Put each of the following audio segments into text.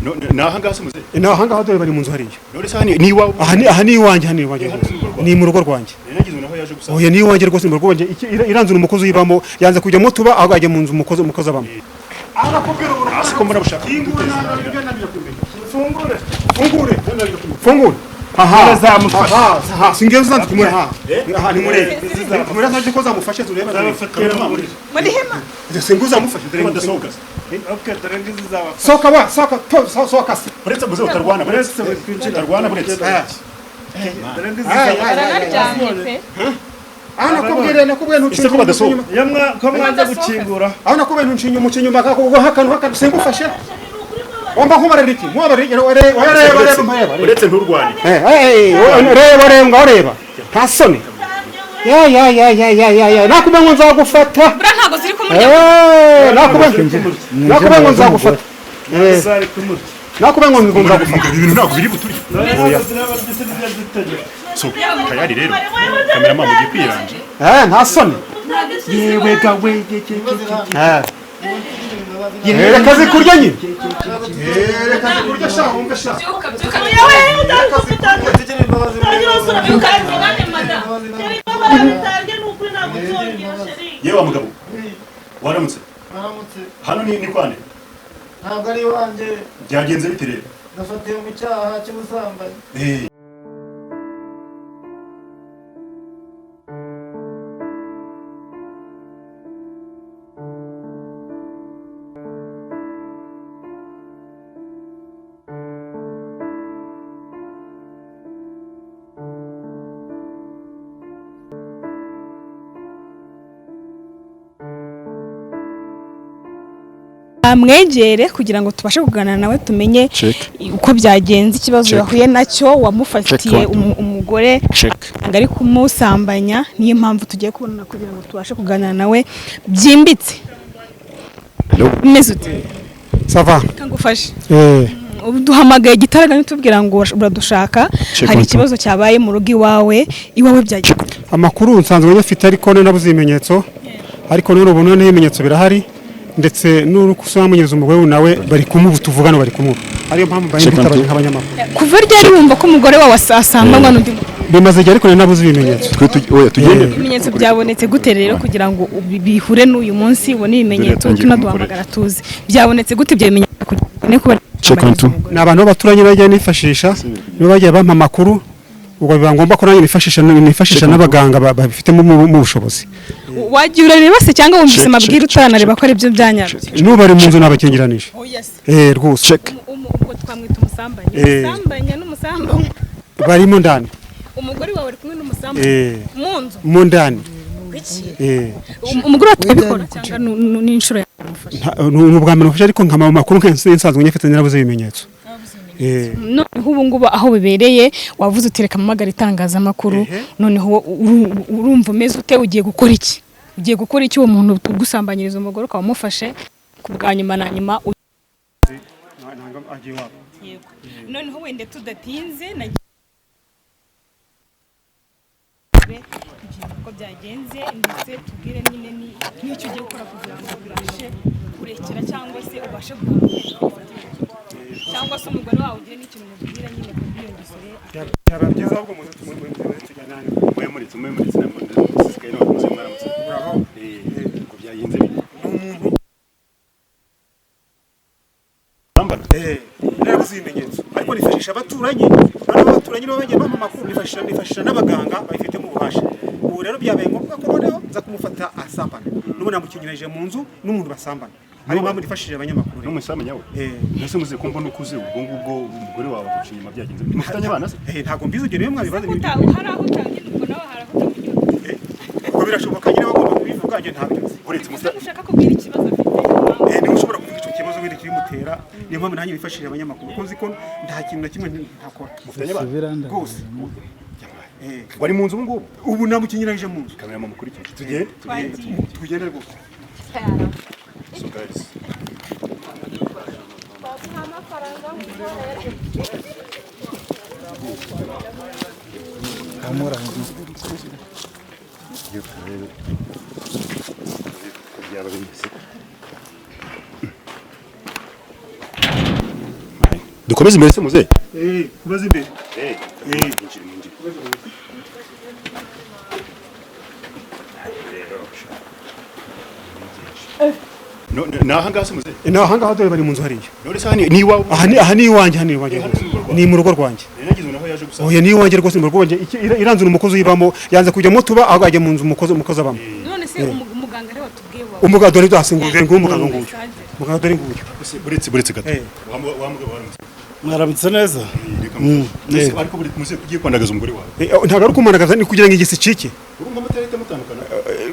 Ni ahangaha se, muzehe? Ni ahangaha, dore bari mu nzu hariya. None se hano ni iwawe? Aha ni iwanjye, hano ni iwanjye rwose, ni mu rugo rwanjye. Nagize naho yaje gusa. Oya, ni iwanjye rwose, ni mu rugo rwanjye. Iriya nzu ni umukozi uyibamo, yanze kujyamo tuba, ahubwo ajya mu nzu umukozi abamo. Hasi ko mbona bushaka. Fungure, fungure, fungure. Aha. Zamufashe. Aha, aha, singiye zanze kumura aha. Aha ni murebe. Murebe zaje ko zamufashe, turebe. Zabafatira muri. Muri hema. Singuza zamufashe, dore badasohoka. Okay, dore ngizi zabafashe. Soka wa, soka, to, soka se. Uretse muzehe utarwana, buretse utarwana, buretse. Dore ngizi Ay, ay, zabafashe. Baranaryamye pe. Aha nakubwiye, nakubwiye Ese ko badasohoka? Iyo mwa ko mwanze gukingura. Aho nakubwiye ntuncinya umucinya inyuma hakano hakano, singufashe. Womba nkubarira iki? Nkubarira iki? Reba, reba, reba, reba. Uretse nturwane. Eh, eh, reba, reba, ngaho reba. Nta soni. Ya, ya, ya, ya, ya, ya, ya. Nakubwiye ngo nzagufata. Buriya ntabwo ziri kumurya. Eh, nakubwiye ngo nzagufata. Eh, Zari kumurya. nakubwiye ngo nzagufata. Ibi bintu ntabwo biri buturye. Oya. Zirabarya se nibyo dutegeka. So tayari rero, cameraman, mugiye kwiranja. Eh, nta soni. Yewe gawe. Eh. Reka zikurya nyine. Eh, reka zikurya sha, wumve sha. Byuka, byuka. Byuka tugane madamu. Yewe wa mugabo, waramutse? Aramutse. Hano ni kwande? Ntabwo ari iwanjye. Byagenze bite rero? Nafatiwe mu cyaha cy'ubusambanyi. Eh. Amwegere kugira ngo tubashe kuganira nawe, tumenye uko byagenze, ikibazo yahuye nacyo, wamufatiye umugore ngo ari kumusambanya. Niyo mpamvu tugiye kubonana kugira ngo tubashe kuganira nawe byimbitse. Umeze ute? Ça va. Kangufashe. Eh. Ubu duhamagaye igitaraganya tubwira ngo uradushaka, hari ikibazo cyabaye mu rugo iwawe. Iwawe byagenze? Amakuru nsanzwe nyafite, ariko none nabuze ibimenyetso, ariko none ubu noneho ibimenyetso birahari, ndetse n'urukusamunyereza umugore we nawe bari kumubu, tuvugana bari kumubu, ariyo mpamvu mbaye mbitabaje nk'abanyamakuru. Kuva ryari wumva ko umugore wawe asambanywa n'undi mugabo? Bimaze igihe, ariko nari nabuze ibimenyetso. Twe oya, tugende. Ibimenyetso byabonetse gute rero kugira ngo bihure n'uyu munsi ubone ibimenyetso? Dore yatangiye. Tunaduhamagara tuzi byabonetse gute ibyo bimenyetso kugira ngo ubone kuba Ni abantu b'abaturanyi bagiye nifashisha, nibo bagiye bampa amakuru, ubwo biba ngombwa ko nanjye nifashisha n'abaganga babifitemo mu bushobozi. Wagiye urareba se, cyangwa wumvise amabwire utaranareba ko ari byo byanyabyo? N'ubu bari mu nzu, nabakingiranije. Eh, rwose. Ubwo twamwita umusambanyi? Eh. Umusambanya n'umusambanyi. Barimo ndani. Umugore wawe ari kumwe n'umusambanyi Eh. mu nzu? Mu ndani. Iki? Eh. Umugore wawe abikora cyangwa ni inshuro yamufashe? Ni ubwa mbere mufashe, ariko nkama amakuru nsanzwe nyafite, narabuze ibimenyetso. Eh. Noneho ubu ngubu aho bibereye, wavuze uti reka mpamagare itangazamakuru. Noneho urumva umeze ute? Ugiye gukora iki? Ugiye gukora iki? Uwo muntu ugusambanyiriza umugore ukaba umufashe ku bwa nyuma na nyuma? Noneho wenda tudatinze, nagiye uko byagenze, ndetse tubwire nyine n'icyo ugiye gukora kugira ngo ubashe kurekera cyangwa se ubashe guhanwa, cyangwa se umugore wawe ugire n'ikintu umubwira nyine ku bw'iyo ngeso ye. Byaba byiza ahubwo muze tujyane hano. Mwe muritse, mwe muritse, namwe musikaye none muze mwaramutse. Eh, ngo byagenze bite? Ni umuntu. Sambana. Eh, narabuze ibimenyetso, ariko nifashisha abaturanyi. Noneho abaturanyi nibo bagiye bampa amakuru, nifashisha n'abaganga babifitemo ububasha. Ubu rero byabaye ngombwa ko noneho nza kumufata asambana. N'ubu namukinyirije mu nzu n'umuntu basambana, ariyo mpamvu nifashishije abanyamakuru rero. N'umusamanya we? Eh. Nase muze ko mbona ukuze, ubwo ngubwo umugore wawe aguca inyuma byagenze bite? Mufitanye abana se? Eh, ntabwo mbizi, ibyo niyo mwabibaza. Hari aho utangira, ubwo nawe hari aho utavugira. Ubwo birashoboka nyine, bagomba kubivuga, njye ntabyo nzi. Uretse mufite Ushaka kubwira ikibazo afite? Eh, niba ushobora kuvuga icyo kibazo wenda kibimutera, niyo mpamvu nanjye nifashishije abanyamakuru, kuko nzi ko nta kintu na kimwe ntakora. Mufitanye abana? Rwose. Eh. Wari mu nzu ubu ngubu? Ubu namukinyirije mu nzu. Cameraman, mukurikire. Tugende, tugende. Tugende rwose. So guys, iyo turebe uko byaba bimeze. Dukomeze imbere se muze? Kubaza imbere. Mwinjire, mwinjire. No, ni aha ngaha se muze? Ni aha ngaha, dore bari mu nzu hariya. None se aha ni iwawe? Aha ni iwanjye, hano iwanjye rwose. Ni mu rugo rwanjye. Nagize naho yaje gusa. Oya, ni iwanjye rwose, ni mu rugo rwanjye. Iranzu ni umukozi uyibamo, yanze kujyamo tuba, ahubwo ajya mu nzu umukozi abamo. None se umuganga rero watubwiye wawe? Umuganga dore dore nguyu umuganga nguyu. Muganga dore nguyu. Buretse gato. Eh. Wa mugabo waramutse. Mwaramutse neza. Reka muze. Ariko buri muze kugiye kwandagaza umugore wawe. Ntabwo ari ukumanagaza, ni kugira ngo igisi icike. Urumva mutarahita mutandukana?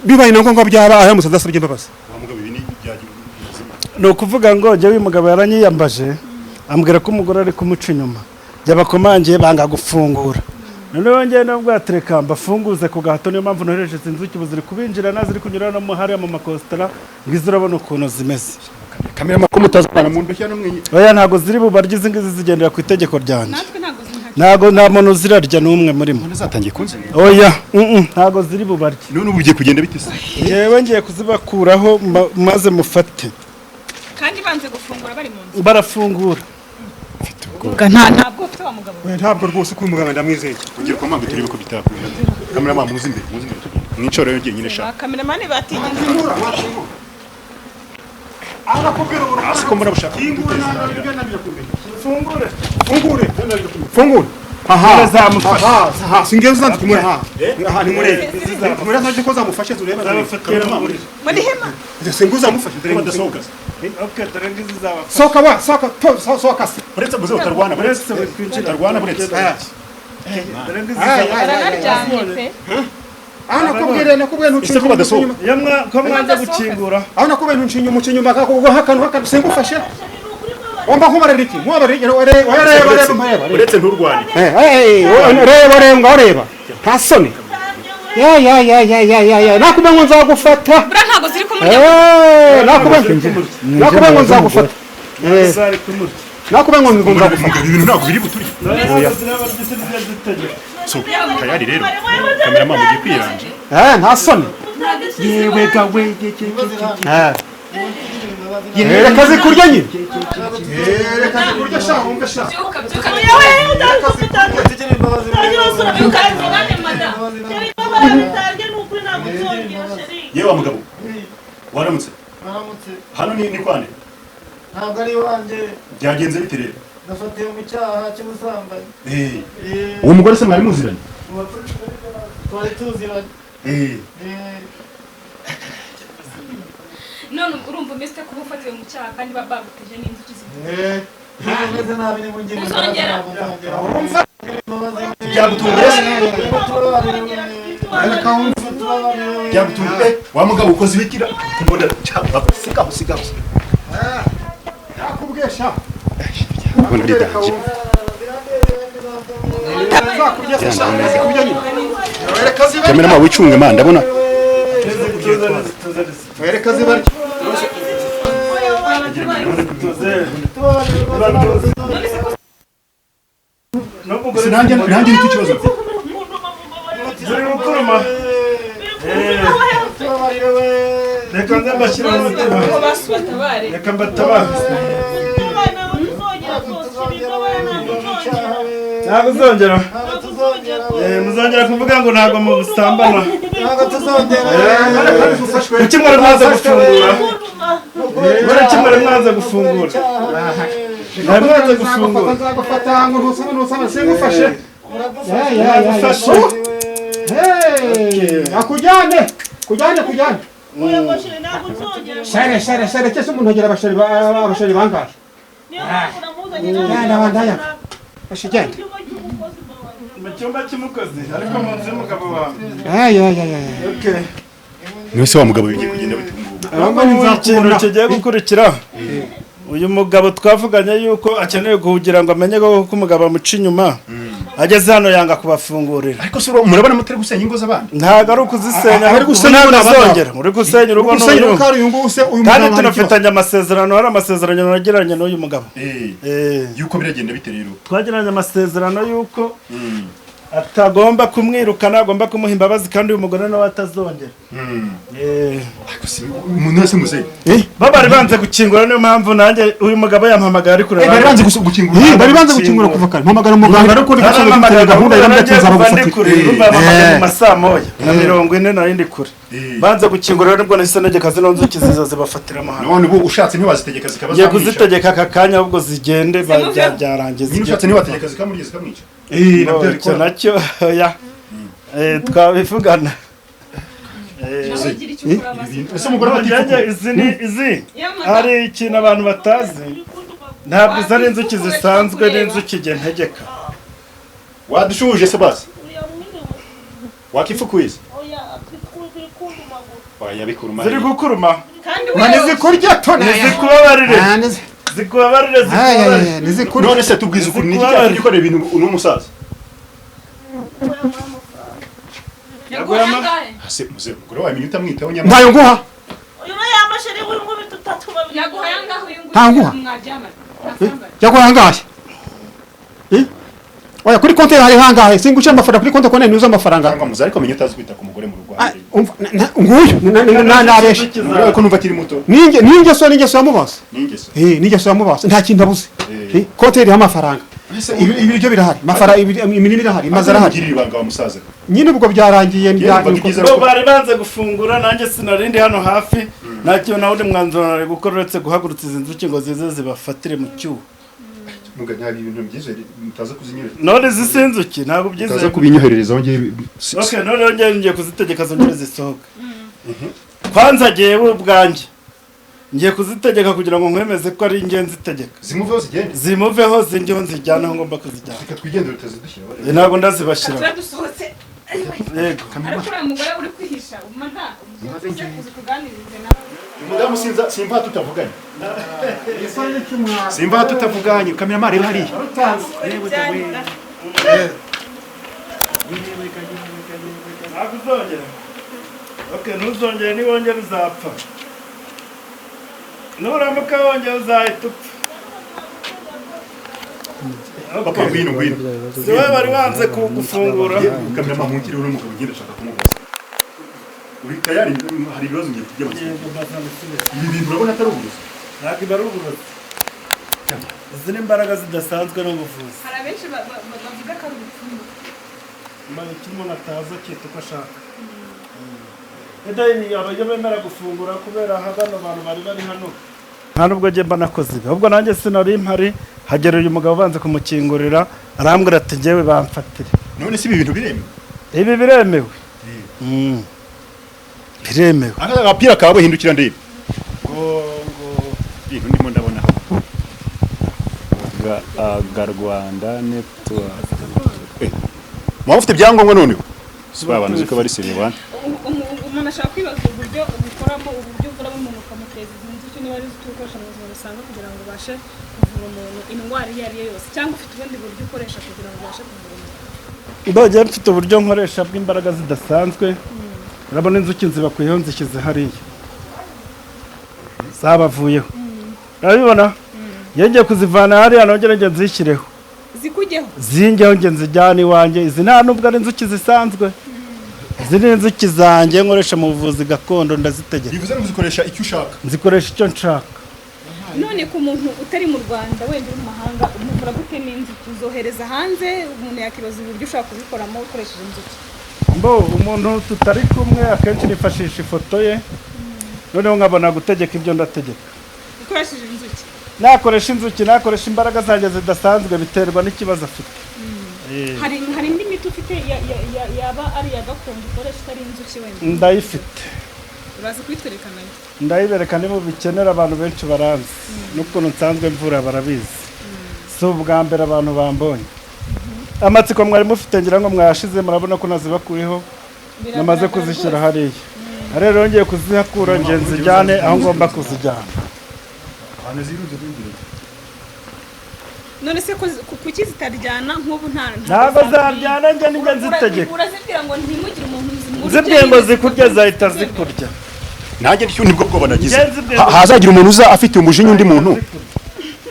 Bibaye na ngombwa byaba aramutse adasabye imbabazi. Wa mugabo ibi ni byagiye. Ni ukuvuga ngo njyewe uyu mugabo yaranyiyambaje ambwira ko umugore ari kumuca inyuma, yabakomangiye banga gufungura. Noneho njyewe nabwo atereka mbafunguze ku gahato, niyo mpamvu nohereje izi nzuki ubu ziri kubinjirana, ziri kunyura no mu hariya mu makositara, ngizo urabona ukuntu zimeze. Kamera ko mutazana mu ndoshya no mwenye. Oya, ntabwo ziri bubarye izi ngizi, zigendera ku itegeko ryanjye. Natwe ntabwo zihari. Ntabwo nta muntu zirarya n'umwe muri mwe. None zatangiye kunzanira. Oya, ntabwo ziri bubarye. None ubu ugiye kugenda bite se? Yewe ngiye kuzibakuraho maze mufate. Kandi banze gufungura bari mu nzu. Barafungura. Ntabwo ufite wa mugabo. Oya, ntabwo rwose ko uyu muganga ndamwizeye. Ugiye kwa mama turebe ko bitakunda. Kamera mama muzi imbere, muzi imbere. Mwicoro yongeye nyine sha. Kameramani batinye. Asi ko mbona bushaka. Fungure. Fungure. Fungure. Aha. Zamufashe. Aha, singiye uzanze kumure ha. Aha ni murebe. Murebe zaje ko zamufashe turebe. Zabafatira muri. Muri hema. Singiye uzamufashe Ko dore. badasohoka. Okay, dore ngizi zabafashe. Soka wa, soka, to, soka se. Buretse muze utarwana, buretse. Buretse wikwinjira. Utarwana buretse. Dore ngizi Ay, ay, zabafashe. ay. Baranaryamye pe. Aho nakubwiye ntucinye. Ese ko badasohoka? Iyo ko mwanze gukingura. Aho nakubwiye ntucinye umucinye inyuma kako hakanu hakanu singufashe. Wamba nkubarira iki? Nkubarira reba reba reba reba. Buretse nturwane. Reba reba ngaho reba. Nta soni. Ya ya ya ya ya ya ya. Nakubwiye ngo nzagufata. Buriya ntabwo ziri kumurya. Nakubwiye ngo nzagufata. Zari kumurya. Nakubwiye ngo nzagufata. Ibi bintu ntabwo biri buturye. Oya. Ziraba So, tayari rero. Kamera mama ugiye kwiranje. Nta soni. Yewe gawe. Reka zikurya nyine. Reka zikurya sha wumve sha. Byuka byuka. Tugira imbabazi. Byuka tugane madamu. Yewe wa mugabo. Waramutse. Mwaramutse. Hano ni kwande. Ntabwo ari iwanjye. Byagenze bite rero? Nafatiwe mu cyaha cy'ubusambanyi. Uwo mugore se mwari muziranye? Twari tuziranye. None urumva umeze kuba ufatiwe mu cyaha kandi baguteje n'inzuki zivuye. Meze nabi nimungire imbabazi. Uzongera. Ntabwo nzongera. Byagutunguye se? Byagutunguye. Wa mugabo ukoze ibikira. Mbona cyangwa sigaho sigaho. Nakubwiye sha. Mbona ari danje. Nzakurya se sha. Zikurya nyine. Reka zibarye. Kamera mama wicunge man ndabona. Reka zibarye. Nanjye nanjye nicyo kibazo mfite. Ziri gukuruma. Reka nze mbashyire mu mutima. Batabare. Reka mbatabare. Ntabwo uzongera. Muzongera kuvuga ngo ntabwo mubusambana. Ntabwo tuzongera. Kuki mwari mwanze gufungura? Kuki mwari mwanze gufungura? Mwari mwanze gufungura. Nzagufata ngo ntusaba ntusaba singufashe. Nagufashe. Akujyane. Kujyane kujyane. Shere shere shere cyese umuntu agira abasheri abasheri bangahe? Yana bandaya. Ashijyane. Mu cyumba cy'umukozi ariko mu nzu y'umugabo wawe. Ay ay ay ay. Okay. Niwe se wa mugabo bigiye kugenda bite ubu ngubu? Ikintu kigiye gukurikira. Uyu mugabo twavuganye yuko akeneye kugira ngo amenye ko umugabo amuca inyuma. Ageze hano yanga kubafungurira. Ariko se murabona mutari gusenya ingo z'abandi? Ntabwo ari ukuzisenya, Ari gusenya ntabwo ingo azongera. Uri gusenya urugo Gusenya n'uyu. urugo uyu nguyu se uyu Kandi mugabo hari ikibazo. tunafitanye amasezerano, hari amasezerano nagiranye n'uyu mugabo. Yuko biragenda bite rero? Twagiranye amasezerano yuko Atagomba kumwirukana, agomba kumuha imbabazi, kandi uyu mugore nawe atazongera. Umuntu wese muzehe. Bo bari banze gukingura, niyo mpamvu nanjye uyu mugabo yampamagaye ari kureba. Bari banze gukingura. Bari banze gukingura kuva kare. Mpamagara umuganga, ariko uri gusoza Narampamagaye, gahunda nagiye yarambwiye ati kuva ndi nzabagufatira. kure, urumva yampamagaye mu masaa 1:40, nari ndi kure. Banze gukingura rero, nibwo nahise ntegeka zino nzuki ziza zibafatiramo hano. None ubu ushatse ntiwazitegeka zikaba Ngiye zamwica? kuzitegeka aka kanya, ahubwo zigende, byarangiye. Nyine ushatse ntiwategeka zikamurya, zikamwica? Bo, Nabyo icyo nacyo ya twabivugana. Nawe ugira icyo ukora basi. Ese umugore Njye batifuka? izi ni izi, hari ikintu abantu batazi, ntabwo izi ari inzuki zisanzwe, n'inzuki igihe ntegeka. Wadushuje se basi, wakifukuye se? Oya, bikuruma. Ziri gukuruma. Kandi Ntizikurya tona. Ntizikubabarire, zikubabarire, zikubabarire. Ntizikurya. None se tubwize ukuri, ni iki Zikubabarire. cyatumye ukorera ibintu uno musaza? yaguha angahe? Ase muzehe, umugore wawe menya utamwitaho nyamara. Ntayo nguha. Yaguha angahe uyu nguyu? Ntanguha. Mwaryamana. Ntasambana. Yaguha angahe? Oya, kuri konti hari hangahe? Singuca amafaranga kuri konti, konti ntuzi amafaranga. Cyangwa muzehe, ariko menya utazi kwita ku mugore mu rugo. Ah, umva, nguyu nabeshe. Umugore wawe ko numva akiri muto? Ninge ningeso n'ingeso yamubase. Ni ingeso. N'ingeso yamubase, nta kintu abuze. Konti iriho amafaranga. Ese Ibiryo birahari, amafaranga, imirima irahari, amazu arahari. Ugirira ibanga wa musaza. Nyine ubwo byarangiye. Yewe, numvaga ibyiza. Bo bari banze gufungura, nanjye sinarindi hano hafi, nta kintu na wundi mwanzuro nari gukora uretse guhagurutsa izi nzuki ngo zize zibafatire mu cyuho. Muga nta ibintu byiza mutaza kuzinyohereza. None izi si inzuki, ntabwo Mutaza byizeye. kubinyohererezaho ngiye. Okay, none rero ngiye kuzitegeka zongere zisohoke. Kwanza jyewe ubwanjye ngiye kuzitegeka kugira ngo nkwemeze ko ari ingenzi itegeka. Zimuveho zigende. Zimuveho, zingeho, nzijyane aho ngomba kuzijyana. Reka twigendere, utazidushyira. Ntabwo ndazibashyira. Tuba dusohotse. Yego. Ariko uriya mugore uri kwihisha umada uze kuza tuganirize nawe. Umudamu sinza, simva tutavuganye. Simva tutavuganye, kameramani reba hariya. Ntabwo uzongera. Okay, ntuzongere, niwongera uzapfa. Nuramuka wongera uzahita upfa. Papa, ngwino, ngwino. Si wowe bari banze kugufungura? Kameramani mungire uno mugabo, ngende ashaka kumubaza. Uri tayari? Hari ibibazo ngiye kujya. Yego, bazamutse. Ibi bintu urabona atari uburozi? Ntabwo iba ari uburozi. Izi ni imbaraga zidasanzwe n'ubuvuzi. Hari abenshi bavuga ko ari ubupfumu. Mbaye icyo umuntu atazi akita uko ashaka. Edeni abajya bemera gufungura kubera aha bano bantu bari bari hano. Nta nubwo njye mba nakoze ibi, ahubwo nanjye sinari mpari, hagera uyu mugabo banze kumukingurira, arambwira ati njyewe bamfatire. None se ibi bintu biremewe? Ibi biremewe. Biremewe. Aka agapira kawe, hindukira ndebe. Ngo ibintu ndimo ndabona. Ga Rwanda Network. Mwaba ufite ibyangombwa noneho? Si ba bantu uzi ko bari seriye bana. Umuntu ashobora kwibaza uburyo ubikoramo, uburyo uvuramo umuntu ukamuteza izi nzuki, niba ari zo ukoresha mu buzima busanzwe kugira ngo ubashe kuvura umuntu indwara iyo ari yo yose, cyangwa ufite ubundi buryo ukoresha kugira ngo ubashe kuvura umuntu. Ndogeye mfite uburyo nkoresha bw'imbaraga zidasanzwe. Urabona inzuki nzibakuyeho, nzishyize hariya, zabavuyeho, urabibona? Iyo ngiye kuzivana hariya nongere nge nzishyireho. Zikujyeho. Zingeho nge nzijyane iwanjye. Izi nta nubwo ari inzuki zisanzwe, izi ni inzuki zanjye nkoresha mu buvuzi gakondo, ndazitegeka. Bivuze ngo uzikoresha icyo ushaka. Nzikoresha icyo nshaka. None ku muntu utari mu Rwanda, wenda uri mu mahanga, umuvura gute n'inzuki uzohereza hanze? Umuntu yakibaza uburyo ushobora kubikoramo ukoresheje inzuki. Mbo umuntu tutari kumwe, akenshi nifashisha ifoto ye, noneho nkabona gutegeka ibyo ndategeka. Ukoresheje inzuki. Nakoresha inzuki, nakoresha imbaraga zanjye zidasanzwe, biterwa n'ikibazo afite. Hari indi miti ufite yaba ari iya gakondo ukoresha itari inzuki wenda? Ndayifite. Uraza kuyitwereka nayo? Ndayibereka niba ubikenera. Abantu benshi baranzi n'ukuntu nsanzwe mvura, barabizi, si ubwa mbere abantu bambonye. Amatsiko mwari mufite ngira ngo mwayashize, murabona ko nazibakuyeho, namaze Biragaragara kuzishyira rwose. hariya. Rero ngiye kuzihakura nge nzijyane aho ngomba kuzijyana. Ahantu zirunze rwinjira. None se ko kuki zitaryana nk'ubu nta Ntabwo zaryana, njye nijye nzitegeka. Urazibwira ngo ntimugire umuntu zimurya? Nzibwiye ngo zikurye, zahita zikurya. Nanjye ntyo nibwo bwoba nagize. Ngenzi bwe- Hazagira umuntu uza afite umujinya undi muntu.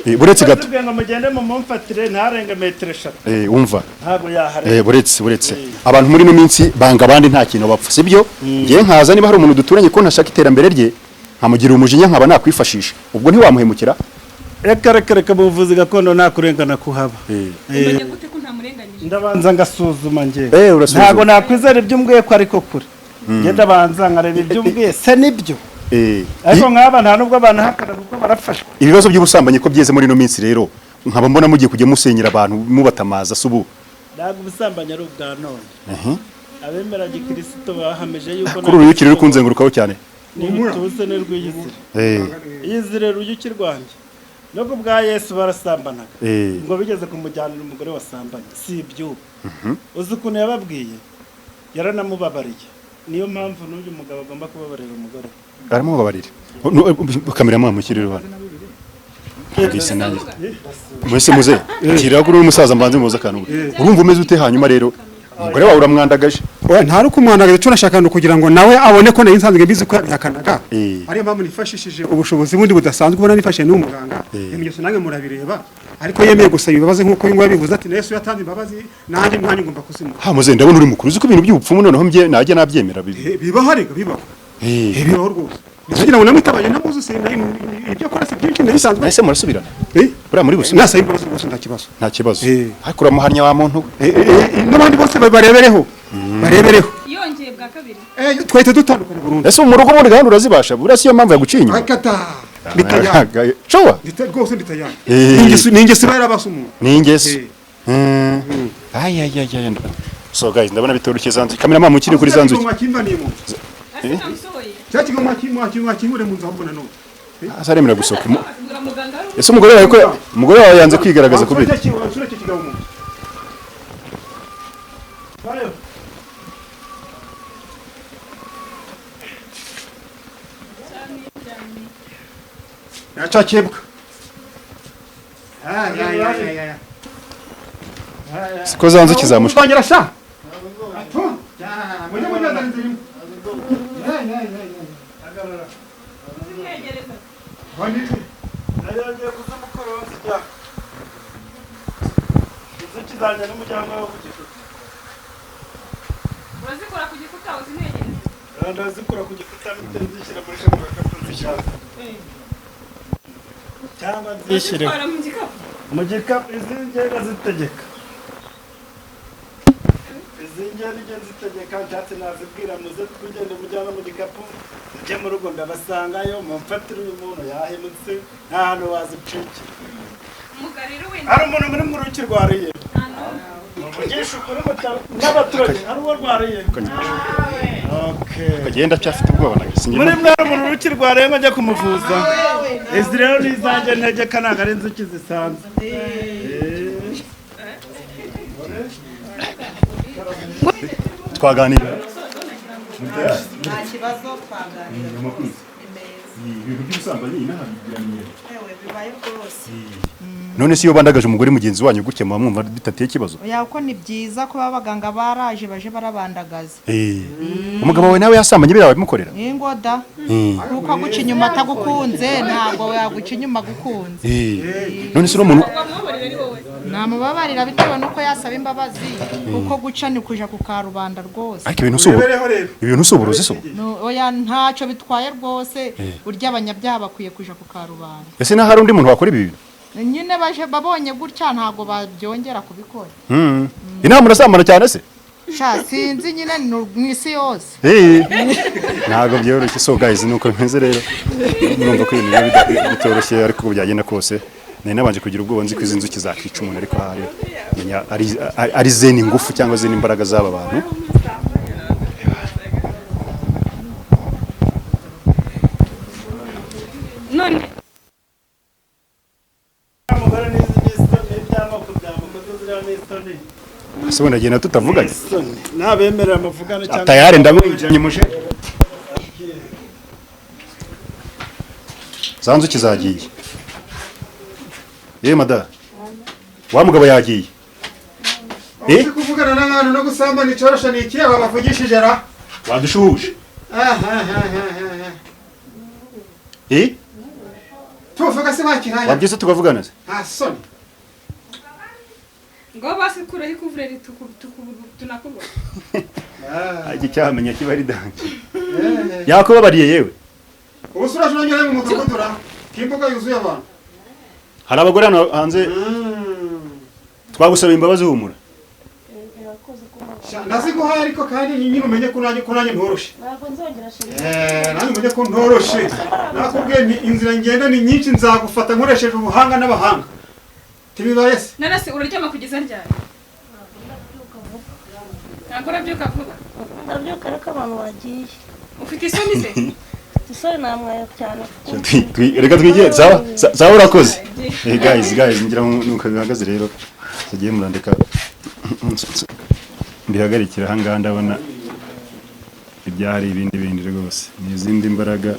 Buretse gato. Tubwiye ngo mugende mumumfatire ntarenge metero 3. Umva. Ntabwo yaharenga. Buretse abantu muri ino minsi banga abandi nta kintu bapfa, sibyo? Ngiye nkaza niba hari umuntu duturanye ko ntashaka iterambere rye, nkamugira umujinya nkaba nakwifashisha, ubwo ntiwamuhemukira? Reka reka reka, mu buvuzi gakondo nta kurengana kuhaba. Umenye gute ko ntamurenganyije? Ndabanza ngasuzuma njye. Urasuzuma. Ntabwo nakwizera ibyo umbwiye ko ariko kure. Njye ndabanza nkareba ibyo umbwiye se nibyo. Ariko nk'aba nta nubwo banahakana kuko barafashwa. Ibibazo by'ubusambanyi ko byeze muri ino minsi rero, nkaba mbona mugiye kujya musenyera abantu mubatamaza se ubu? Ntabwo ubusambanyi ari ubwa none. Abemera gikirisito bahamije yuko Kuri uru rukiri ruri kunzengurukaho cyane. N'ibituze n'urw'iyizire. Iyizire ruyuki rwanjye. No ku bwa Yesu barasambanaga. Ngo bigeze kumujyanira umugore wasambanye. Si ibyo. Uzi ukuntu yababwiye? Yaranamubabariye. Niyo mpamvu n'uyu mugabo agomba kubabarira umugore. Aramubabarira. Kamera mwamushyirira hano. Mbese nanjye. Mwese muze. Kira kuri uyu musaza mbanze muze akantu. Urumva umeze ute hanyuma rero? Umugore wawe uramwandagaje. Oya, nta ari kumwandagaza, icyo nashaka ni ukugira ngo nawe abone ko nari nsanzwe mbizi ko yabihakanaga. Ariyo mpamvu nifashishije ubushobozi bundi budasanzwe ubona nifashishije n'uwo muganga. Ibimenyetso nange murabireba, ariko yemeye gusaba imbabazi nk'uko uyu nguyu yabivuze ati Yesu yatanze imbabazi nanjye mwanya ngomba kuzimuha. Ha muze, ndabona uri mukuru, uzi ko ibintu by'ubupfumu noneho mbye najya nabyemera bibi. Bibaho ariko bibaho. Bibaho rwose. Kugira ngo namwitabaje ntamuzi se ibyo akora si byinshi ndabisanzwe. Ese murasubirana? Buriya muri busubira. Nasaba imbabazi rwose nta kibazo. Nta kibazo. Ariko uramuhanya wa muntu. N'abandi bose barebereho. Barebereho. Yongeye bwa kabiri. Twahita dutandukana burundu. Ese mu rugo muri gahunda urazibasha? Buriya siyo mpamvu yaguciye inyuma. Akata. Nditayari. Showa. Rwose nditayari. Ni ingeso iba yarabase umuntu. Ni ingeso. Ay ay ay ay. So guys, ndabona bitoroshye zanzu. Kamera mama mukiri kuri zanzu. Cya kigoma kimwe mu nzu ahubwo nanone. Asaremera gusohoka. Ese umugore wawe ko umugore wawe yanze kwigaragaza kubiri? Yacakebwa. Siko zanzu kizamushika. Kongera sha. Urazikora ku gikuta uzinegereza? Ndazikora ku gikuta nzishyira muri kano gakapu nzishyira. Cyangwa nzishyire mu gikapu. Mu gikapu izi ngenda zitegeka. Izi ngenda zitegeka nshatse nazibwira muze tugende mujyana mu gikapu mujye mu rugo ndabasangayo mumfatire uyu muntu yahemutse nta hantu wazicikira. Hari umuntu muri mu ruki rwariye. Muvugisha ukuri n'abaturage hari uwo rwariye. Kagenda cyafite ubwoba nawe. Muri mwe hari umuntu uruki rwariye ngo ajye kumuvuza. Izi rero ni izanjye ntegeka ntabwo ari inzuki zisanzwe. Twaganira. Nta kibazo twaganira. Ibintu by'ubusambanyi inaha bigiranira. Ewe bibaye rwose. None se iyo bandagaje umugore mugenzi wanyu gutya muba mwumva bitateye ikibazo? Oya, uko ni byiza kuba abaganga baraje baje barabandagaza. Umugabo wawe nawe yasambanye biriya babimukorera? Ingoda. Kuko aguca inyuma atagukunze ntabwo yaguca inyuma agukunze. None se uno muntu Namubabarira bitewe nuko yasaba imbabazi kuko guca ni kuja ku karubanda rwose. Ariko ibintu si uburozi so? Oya ntacyo bitwaye rwose, burya abanyabyaha bakwiye kuja ku karubanda. Ese na hari undi muntu wakora ibi bintu? Nyine baje babonye gutya ntago babyongera kubikora. Inama murasambana cyane se? Sha sinzi nyine mu isi yose. Ntago byoroshye. So guys, nuko bimeze rero. Murumva ko ibintu bitoroshye ariko byagenda kose. Nari nabanje kugira ubwoba nzi ko izi nzuki zakica umuntu ariko hari menya ari zeni ingufu cyangwa zeni imbaraga z'aba bantu. None Ese wenda agenda tutavuganye? Nabemerera muvugane cyangwa tayari ndamwinjiranye muje. Za nzuki zagiye. Ye mada. Wa mugabo yagiye. Uri kuvugana n'abantu no gusambana icorosha ni iki aba bavugishije ra? Wadushuhuje. Tuvuga se bakiraya. Wabyutse tukavugana se? Nta soni. Ngo basi kuraho ikuvureri tunakubona. Iki cyahamenya kiba ari danger. Yakubabariye yewe. Ubu se urashobora nyura mu mudugudu ra? Kimbuga yuzuye abantu. Hari abagore hano hanze twagusaba imbabazi humura. Ndaziguhaye ariko kandi nyine umenye ko nanjye ntoroshe. Ntabwo nzongera sheri. Nanjye umenye ko ntoroshe. Nakubwiye nti inzira ngenda ni nyinshi, nzagufata nkoresheje ubuhanga n'abahanga. Tibibaye se? None se uraryama kugeza ryari? Ntabwo urabyuka vuba. Ndabyuka ariko abantu bagiye. Ufite isoni se? Isoni namwaye cyane. Reka twigire sawa sawa urakoze. Guys ngira nuko bihagaze rero. Tugiye murandika mbihagarikira aha ngaha, ndabona ibyari ibindi bindi rwose ni izindi mbaraga.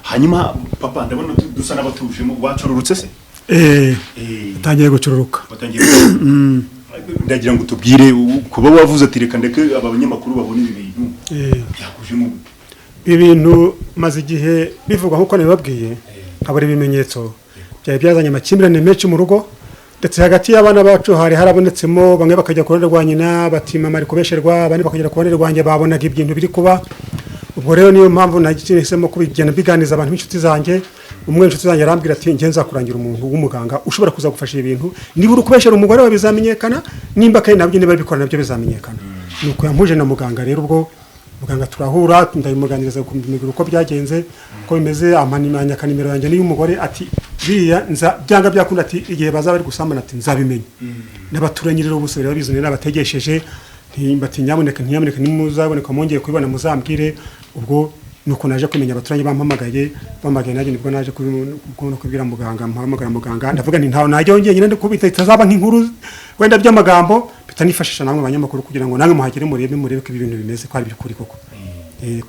Hanyuma papa ndabona dusa n'abatujemo, wacururutse se? Utangiye gucururuka. Ndagira ngo tubwire kuba wavuze ati reka ndeke aba banyamakuru babone ibi bintu byakujemo. Ibintu maze igihe bivugwa nkuko nabibabwiye, nkabura ibimenyetso byari byazanye amakimbirane menshi mu rugo, ndetse hagati y'abana bacu hari harabonetsemo bamwe bakajya ku ruhande rwa nyina bati mama ari kubesherwa, abandi bakagera ku ruhande rwanjye babonaga ibintu biri kuba. Ubwo rero niyo mpamvu nahisemo kubigenda mbiganiza abantu b'inshuti zanjye. Umwe inshuti zanjye arambwira ati njye nzakurangira umuntu w'umuganga ushobora kuzagufasha ibintu, niba uri kubeshyera umugore wawe bizamenyekana, nimba kandi nabyo niba bikora nabyo bizamenyekana. Nuko yampuje na muganga rero, ubwo muganga turahura ndabimuganiriza kumubwira uko byagenze uko bimeze, ampa nimero yanjye n'iy'umugore ati biriya nza byanga byakunda ati igihe bazaba bari gusambana ati nzabimenya. N'abaturanyi rero bose bari babizi n'abategesheje bati nyamuneka ntiyamuneka nimuzaboneka mwongeye kubibona muzambwire. Ubwo nuko naje kumenya abaturanyi bampamagaye nanjye nibwo naje kubwira muganga, mpamagara muganga ndavuga nti ntawe najya njyenyine ndikubita itazaba nk'inkuru wenda by'amagambo, bitanifashisha namwe abanyamakuru kugira ngo namwe muhagere murebe ko ibi bintu bimeze ko ari by'ukuri koko.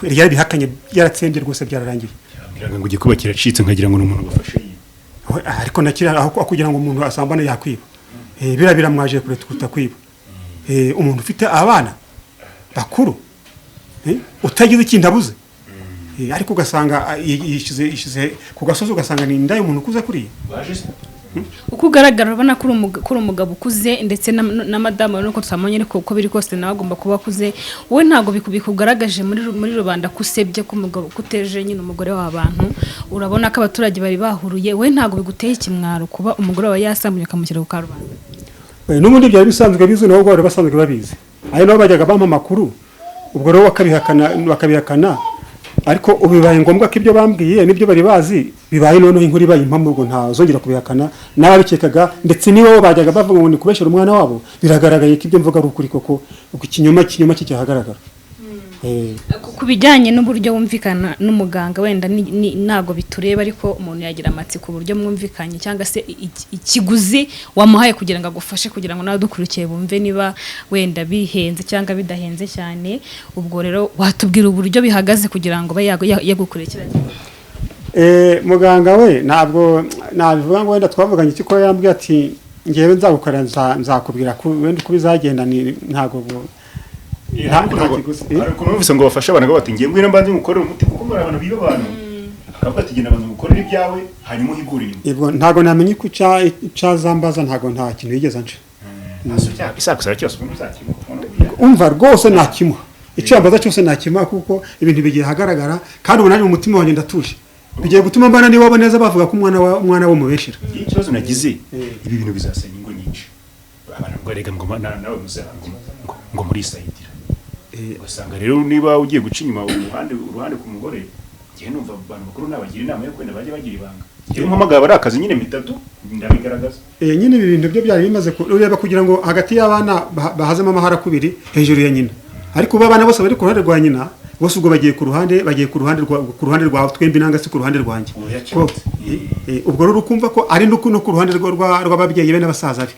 Yari bihakanye yaratsembye rwose byararangiye. Ngira ngo igikuba kiracitse nkagira ngo n'umuntu bafashe yiba. Ariko nakira aho kugira ngo umuntu asambane yakwiba. Bira biramwaje kure tukuta kwiba. Umuntu ufite abana bakuru utagize ikintu abuze, ariko ugasanga yishize ku gasozi ugasanga ni inda y'umuntu ukuze kuriya. Uko ugaragara urabona ko uri umugabo ukuze ndetse na madamu nuko tutamenya ariko uko biri kose nawe agomba kuba akuze. Wowe ntabwo bikugaragaje muri rubanda kusebye ko umugabo kuteje nyine umugore w'abantu, urabona ko abaturage bari bahuruye, wowe ntabwo biguteye ikimwaro kuba umugore wawe yasambuye akamushyira ku karubanda? N'ubundi byari bisanzwe bizwi, nabo bari basanzwe babizi, ari nabo bajyaga bampa amakuru, ubwo rero bakabihakana, ariko ubibaye ngombwa ko ibyo bambwiye nibyo bari bazi bibaye noneho inkuru ibaye impamo, ubwo ntazongera kubihakana n'ababikekaga ndetse nibo bajyaga bavuga ngo ni kubeshyira umwana wabo, biragaragaye ko ibyo mvuga ari ukuri koko, ubwo ikinyoma kikihagaragara. Ku bijyanye n'uburyo wumvikana n'umuganga wenda ntabwo bitureba, ariko umuntu yagira amatsiko uburyo mwumvikanye cyangwa se ikiguzi wamuhaye kugira ngo agufashe, kugira ngo n'abadukurikiye bumve niba wenda bihenze cyangwa bidahenze cyane. Ubwo rero watubwira uburyo bihagaze kugira ngo abe yagukurikiranye. Muganga we ntabwo nabivuga ngo wenda twavuganye iki, ko yambwiye ati ngewe nzagukora nzakubwira wenda uko bizagenda, ntabwo ariko numvise ngo bafashe abantu bati ngiye ngwino mbanze ngukorere umuti, kuko muri abantu biba abantu akavuga ati genda banze ngukorere ibyawe hanyuma uhigurire. Ibwo ntago namenye ko cyazambaza, ntago nta kintu yigeze anca. Isakusara cyose ubundi uzakimuha. Umva rwose nakimuha icyo yambaza cyose nakimuha, kuko ibintu bigiye ahagaragara kandi ubu nanjye mu mutima wanjye ndatuje, bigiye gutuma mbana niwabo neza bavuga ko umwana wo mubeshera. Ikibazo nagize ibi bintu bizasenya ingo nyinshi, abantu ngo rega ngo nawe muzango ngo muri sayidira. Ugasanga rero niba ugiye guca inyuma uruhande ku mugore, ngiye numva abantu bakuru nabagira inama yo kwenda bajye bagira ibanga. Ngiye mpamagara bari akazi nyine mitatu ndabigaragaza. Nyine ibi bintu byo byari bimaze ureba kugira ngo hagati y'abana bahazemo amahara kubiri hejuru ya nyina, ariko ubu abana bose bari ku ruhande rwa nyina bose ubwo bagiye ku ruhande ku ruhande rwa twembi nanga se ku ruhande rwanjye. Ubwo rero ukumva ko ari no ku ruhande rw'ababyeyi be n'abasaza be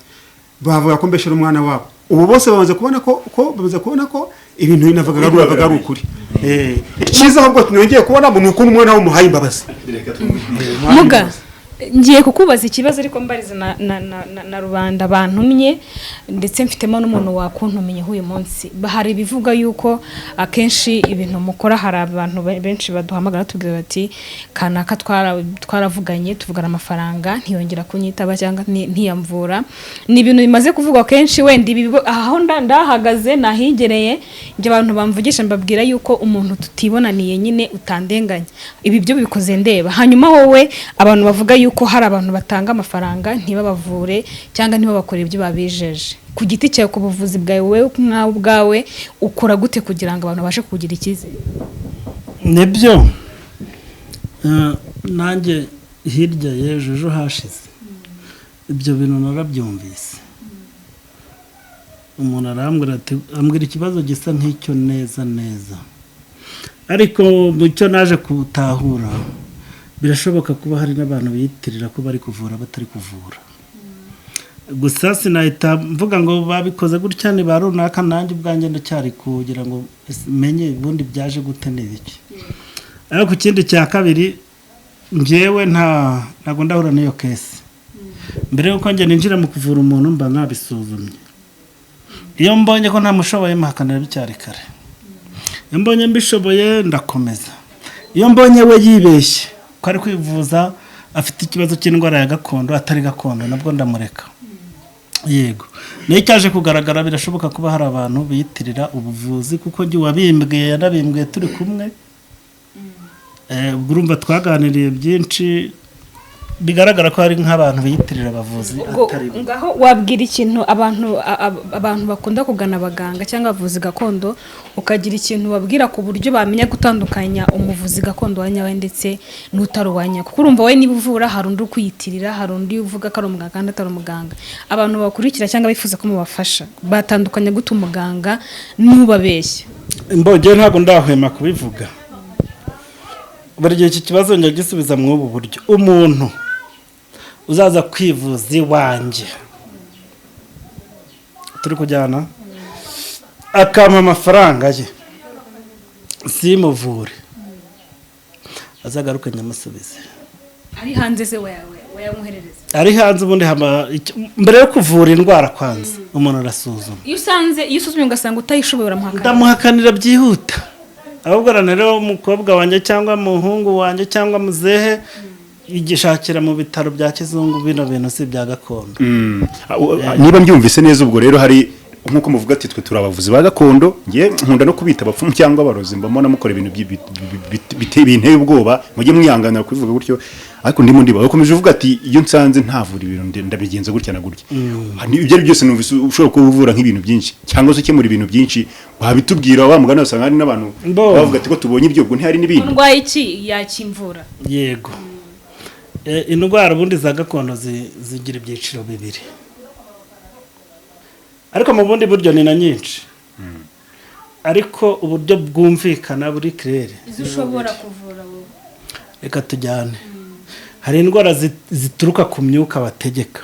bavuga ko mbeshera umwana wabo. Ubu bose bamaze kubona ko bamaze kubona ko ibintu binavugaga ari ukuri. Icyiza ahubwo nongeye kubona ni uko umwana w'umuhaye imbabazi. Muga Ngiye kukubaza ikibazo, ariko mbariza na rubanda bantumye, ndetse mfitemo n'umuntu wakuntumenyeho uyu munsi. Hari ibivuga yuko akenshi ibintu mukora, hari abantu benshi baduhamagara batubwira bati: "Kanaka twaravuganye, tuvugana amafaranga, ntiyongera kunyitaba cyangwa ntiyamvura." Ni ibintu bimaze kuvugwa kenshi. Wenda ibi aho ndahagaze nahigereye njye, abantu bamvugisha mbabwira yuko umuntu tutibonaniye nyine utandenganya, ibi byo bikoze ndeba. Hanyuma wowe, abantu bavuga yuko hari abantu batanga amafaranga ntibabavure cyangwa ntibabakore ibyo babijeje, ku giti cyawe, ku buvuzi bwawe, wowe nkawe ubwawe ukora gute kugira ngo abantu babashe kugira icyizere? Nibyo. Nanjye hirya y'ejo, ejo hashize, ibyo bintu narabyumvise. Umuntu arambwira ati, ambwira ikibazo gisa nk'icyo neza neza, ariko mu cyo naje gutahura, birashoboka kuba hari n'abantu biyitirira ko bari kuvura batari kuvura. Gusa sinahita mvuga ngo babikoze gutya, ni ba runaka. Nanjye ubwanjye ndacyari kugira ngo menye ubundi byaje gute, ni ibiki. Ariko ikindi cya kabiri, njyewe ntabwo ndahura n'iyo case. Mbere y'uko njye ninjira mu kuvura umuntu, mba nabisuzumye. Iyo mbonye ko ntamushoboye, muhakanira bicyari kare. Iyo mbonye mbishoboye, ndakomeza. Iyo mbonye we yibeshye ko ari kwivuza, afite ikibazo cy'indwara ya gakondo atari gakondo, nabwo ndamureka. Yego, niyo cyaje kugaragara, birashoboka kuba hari abantu biyitirira ubuvuzi, kuko njye uwabimbwiye yanabimbwiye turi kumwe. Ubwo urumva twaganiriye byinshi, bigaragara ko hari nk'abantu biyitirira abavuzi Ubwo atari bo. Ngaho wabwira ikintu abantu abantu bakunda kugana abaganga cyangwa abavuzi gakondo, ukagira ikintu babwira ku buryo bamenya gutandukanya umuvuzi gakondo wa nyawe ndetse n'utari uwa nyawe, kuko urumva wowe niba uvura, hari undi ukwiyitirira, hari undi uvuga ko ari umuganga kandi atari umuganga. Abantu bakurikira cyangwa bifuza ko mubafasha, batandukanya gute umuganga n'ubabeshya? Mbogeye, ntabwo ndahwema kubivuga buri gihe. Iki kibazo njya gisubiza muri ubu buryo: umuntu uzaza kwivuza iwanjye, turi kujyana, akampa amafaranga ye simuvure, azagaruke nyamusubize. Ari hanze se wayamwoherereza? Ari hanze ubundi mbere yo kuvura indwara, kwanza umuntu arasuzuma. Iyo usanze, iyo usuzumye ugasanga utayishoboye, uramuhakana? Ndamuhakanira byihuta. Ahubwo rero umukobwa wanjye cyangwa umuhungu wanjye cyangwa muzehe igishakira mu bitaro bya kizungu, bino bintu si ibya gakondo. Niba mbyumvise neza, ubwo rero hari nk'uko muvuga ati twe turi abavuzi ba gakondo, nge nkunda no kubita abapfumu cyangwa abarozi, mbona mukora ibintu binteye ubwoba, mujye mwihanganira kubivuga gutyo. Ariko ndimo ndiba ukomeje uvuga ati iyo nsanze ntavura ibintu, ndabigenza gutya na gutya. Ibyo ari byose, numvise ushobora kuba uvura nk'ibintu byinshi cyangwa se ukemura ibintu byinshi, wabitubwira. Wa mugani wasanga hari n'abantu bavuga ati ko tubonye ibyo, ubwo ntihari n'ibindi. Ndwaye iki yakimvura? Yego. Indwara ubundi za gakondo zigira ibyiciro bibiri, ariko mu bundi buryo ni na nyinshi, ariko uburyo bwumvikana buri kirere. Izo ushobora kuvura wowe? Reka tujyane. Hari indwara zituruka ku myuka bategeka,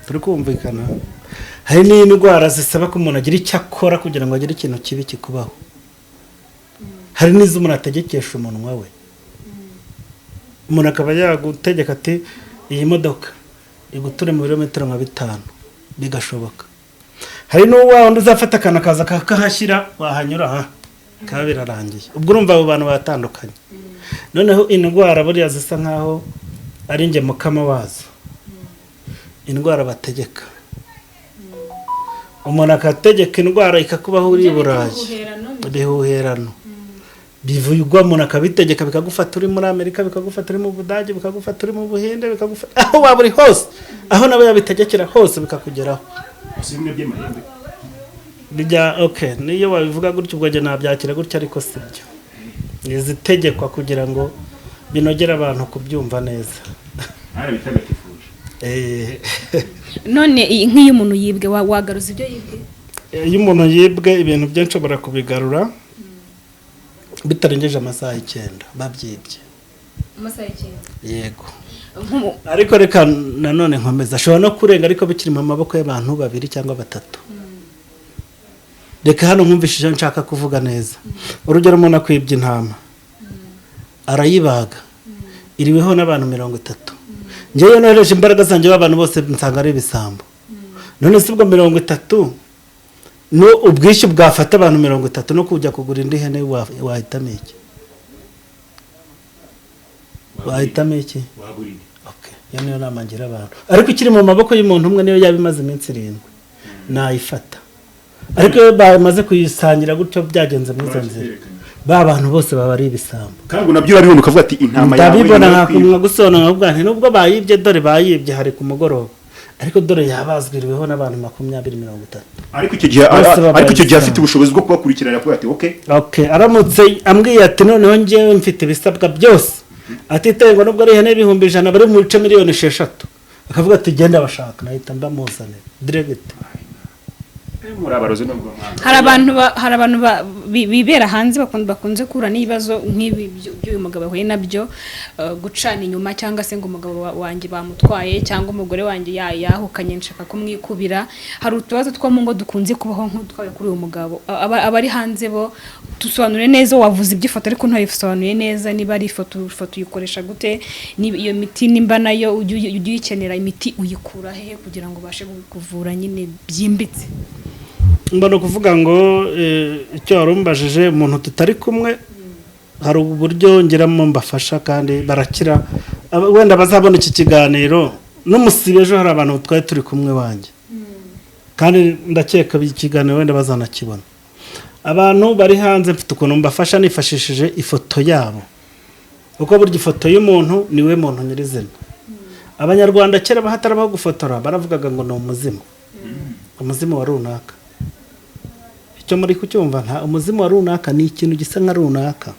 turi kumvikana? Hari n'indwara zisaba ko umuntu agira icyo akora kugira ngo agire ikintu kibi kikubaho. Hari n'izo umuntu ategekesha umunwa we, umuntu akaba yagutegeka ati iyi modoka iguture mu birometero nka 5, bigashoboka. Hari n'uwa wundi uzafata akantu akaza kakahashyira, wahanyura aha kaba birarangiye. Ubwo urumva abo bantu batandukanye. Noneho indwara buriya zisa nkaho ari njye mukama wazo, indwara bategeka, umuntu akategeka indwara ikakubaho uri i Burayi. Ibihuherano bivugwa, umuntu akabitegeka bikagufata uri muri Amerika, bikagufata uri mu Budage, bikagufata uri mu Buhinde, bikagufata aho waba uri hose, aho nawe yabitegekera hose bikakugeraho. Si bimwe by'amahembe? Bijya, okay, niyo wabivuga gutyo, ubwo njye nabyakira gutyo, ariko si byo. Ni izitegekwa kugira ngo binogere abantu kubyumva neza. Mwarabitagatifuje. None nk'iyo umuntu yibwe, wagaruza ibyo yibwe? Iyo umuntu yibwe ibintu bye, nshobora kubigarura bitarengeje amasaha 9 babyibye. Amasaha 9? Yego. Ariko reka nanone nkomeza, ashobora no kurenga, ariko bikiri mu maboko y'abantu babiri cyangwa batatu. Reka hano nkumvishe icyo nshaka kuvuga neza. Urugero, umuntu akwibye intama, arayibaga. Iriweho n'abantu 30. Njyewe nohereje imbaraga zanjye, abantu bose nsanga ari ibisambo. None si ubwo 30 no ubwishyu bwafata abantu 30 no kujya kugura indi hene, wahitamo iki? Wahitamo iki? Okay. Iyo niyo nama ngira abantu. Ariko ikiri mu maboko y'umuntu umwe, niyo yaba imaze iminsi 7, nayifata. Ariko iyo bamaze kuyisangira gutyo, byagenze muri izo nzira, ba bantu bose baba ari ibisambo. Kandi ngo nabyo urabibona ukavuga ati intama yawe Ndabibona. nyuma yo kwiba. Nkakumwa gusobanura nkavuga nti nubwo bayibye, dore bayibye hari ku mugoroba, ariko dore yabazwiriweho n'abantu 20, 30. Ariko icyo gihe Bose babaye ariko icyo gihe afite ibisambo. ubushobozi bwo kubakurikirana, kuvuga ati okay. Okay, aramutse ambwiye ati noneho njyewe mfite ibisabwa byose, atitaye ngo nubwo ari ihene 100,000 bari mu bice miliyoni 6, akavuga ati genda bashaka, nahita mbamuzanira direct. Muri abarozi nubwo mwanga. Hari abantu bibera hanze bakunze guhura n'ibibazo nk'ibi by'uyu mugabo yahuye nabyo, gucana inyuma, cyangwa se ngo umugabo wanjye bamutwaye, cyangwa umugore wanjye yahukanye nshaka kumwikubira. Hari utubazo two mu ngo dukunze kubaho nk'utwaye kuri uyu mugabo. Abari hanze bo dusobanure neza. Wavuze iby'ifoto ariko ntabisobanuye neza, niba ari ifoto, ifoto uyikoresha gute? Niba iyo miti, nimba nayo ujya uyikenera, imiti uyikura hehe kugira ngo ubashe kuvura nyine byimbitse? Mbona kuvuga ngo icyo wari umbajije, umuntu tutari kumwe, hari uburyo ngiramo mbafasha kandi barakira. Wenda bazabona iki kiganiro n'umusibe ejo, hari abantu twari turi kumwe wanjye, kandi ndakeka iki kiganiro wenda bazanakibona. Abantu bari hanze mfite ukuntu mbafasha nifashishije ifoto yabo, kuko burya ifoto y'umuntu niwe muntu nyirizina. Abanyarwanda kera hatarabaho gufotora, baravugaga ngo ni umuzimu, umuzimu wa runaka. Icyo muri kucyumva? Nta umuzimu wa runaka, ni ikintu gisa nka runaka.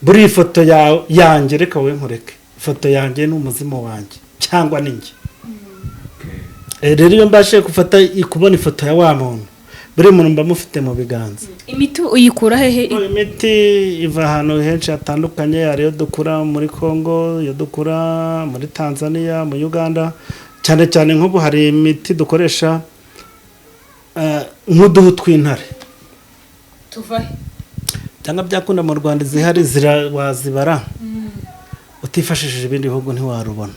Buriya ifoto yanjye, reka wowe nkureke, ifoto yanjye ni umuzimu wanjye cyangwa ni njye. Rero iyo mbashije gufata, kubona ifoto ya wa muntu, buriya muntu mba mufite mu biganza. Imiti uyikura hehe? Imiti iva ahantu henshi hatandukanye. Hari iyo dukura muri Congo, iyo dukura muri Tanzania, mu Uganda cyane cyane. Nk'ubu hari imiti dukoresha, nk'uduhu tw'intare. Tuva he? Cyangwa byakunda mu Rwanda zihari wazibara, utifashishije ibindi bihugu ntiwarubona.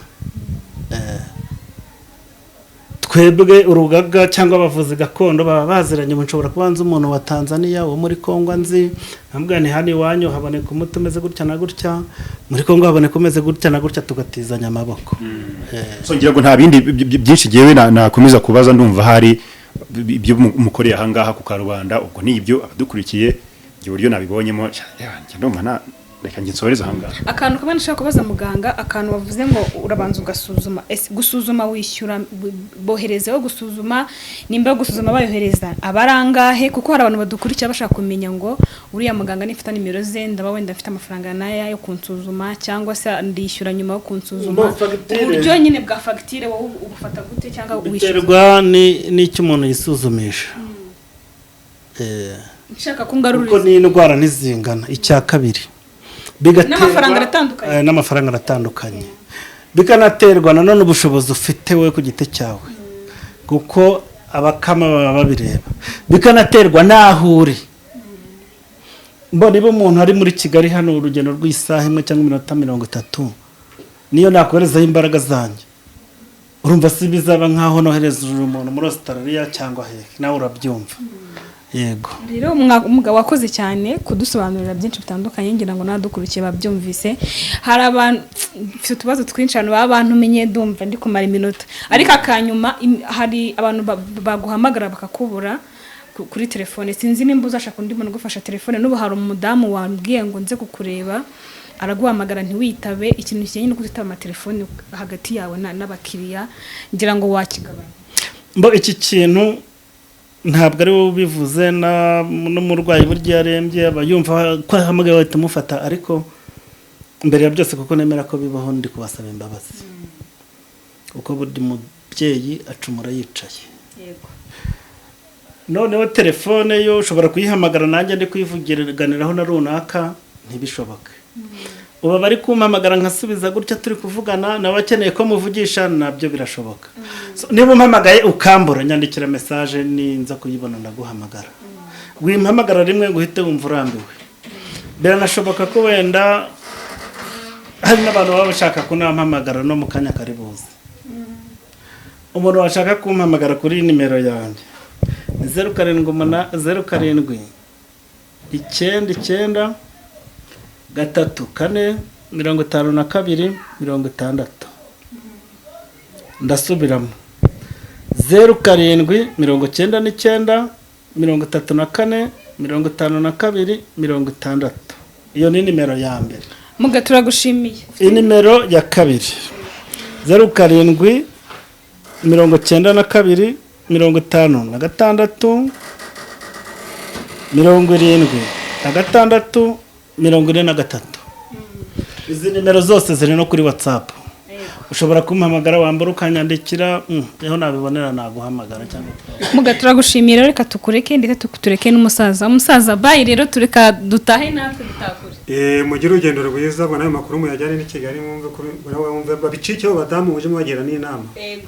Twebwe urugaga cyangwa abavuzi gakondo baba baziranye. Ubu nshobora kuba nzi umuntu wa Tanzania, wo muri Congo nzi, nkambwira ni hano iwanyu haboneka umuti umeze gutya na gutya, muri Congo haboneka umeze gutya na gutya, tugatizanya amaboko. So ngira ngo nta bindi byinshi jyewe nakomeza kubaza. Ndumva hari ibyo mukoreye aha ngaha ku karubanda, ubwo ni ibyo abadukurikiye ibyo buryo nabibonyemo. Njye ndumva na reka njye nsoreze aha ngaha. Akantu kamwe nashaka kubaza muganga, akantu wavuze ngo urabanza ugasuzuma, ese gusuzuma wishyura, boherezeho gusuzuma? Nimba gusuzuma bayohereza, aba ari angahe? Kuko hari abantu badukurikira bashaka kumenya ngo uriya muganga nifite nimero ze, ndaba wenda afite amafaranga n'aya yo kunsuzuma, cyangwa se ndishyura nyuma yo kunsuzuma? Bo, fagitire. Uburyo nyine bwa fagitire wowe ubufata gute cyangwa wishyuza? Biterwa n'icyo umuntu yisuzumisha. Nshaka ko Kuko ngaruriza n'indwara ntizingana. Icya kabiri, bigaterwa N'amafaranga aratandukanye. N'amafaranga aratandukanye, bikanaterwa nanone ubushobozi ufite wowe ku giti cyawe, kuko abakama baba babireba, bikanaterwa n'aho uri. Mbona niba umuntu ari muri Kigali hano, urugendo rw'isaha imwe cyangwa iminota 30, niyo nakoherezaho imbaraga zanjye, urumva si bizaba nk'aho nohereza umuntu muri Australia cyangwa hehe? Nawe urabyumva, yego. Rero umugabo wakoze cyane kudusobanurira byinshi bitandukanye, ngira ngo n'abadukurikiye babyumvise. Hari abantu mfite utubazo twinshi, abantu baba bantumenye, ndumva ndi kumara iminota, ariko akanyuma, hari abantu baguhamagara bakakubura kuri telefone. Sinzi nimba uzashaka undi muntu ugufasha telefone. N'ubu hari umudamu wambwiye ngo nze kukureba, araguhamagara ntiwitabe. Ikintu kijyanye no kutitaba amatelefone hagati yawe n'abakiriya, ngira ngo wakigabanya. Mbo iki kintu ntabwo ari wowe ubivuze, n'umurwayi burya iyo arembye aba yumva ko ahamagaye bahita amufata. Ariko mbere ya byose, kuko nemera ko bibaho, ndi kubasaba imbabazi, kuko burya umubyeyi acumura yicaye. Noneho telefone yo ushobora kuyihamagara nanjye ndi kuyivuganiraho na runaka, ntibishoboke. Ubu bari kumpamagara nkasubiza gutya turi kuvugana, nawe akeneye ko muvugisha, nabyo birashoboka. So, niba umpamagaye ukambura, nyandikira message, ninza kuyibona ndaguhamagara. Wimpamagara rimwe ngo uhite wumva urambiwe. Biranashoboka ko wenda hari n'abantu baba bashaka kunampamagara no mu kanya kari buze. Umuntu washaka kumpamagara kuri nimero yanjye ni 078, 07 99 3 4 52 60. Ndasubiramo: 07 99 34 52 60. Iyo ni nimero ya mbere. Muga, turagushimiye. Inimero ya kabiri: 07 92 56 76 43. Izi nimero zose ziri no kuri WhatsApp. Ushobora kumpamagara, wambara ukanyandikira, aho nabibonera naguhamagara cyangwa Muga, turagushimiye rero. Reka tukureke, ndetse tureke n'umusaza. Umusaza, bye rero, tureka dutahe natwe dutakure. Mugire urugendo rwiza, bona ayo makuru muyajyane n'i Kigali, mwumve ko nawe wumve babicikeho, badamu mujye mubagira n'inama. Yego.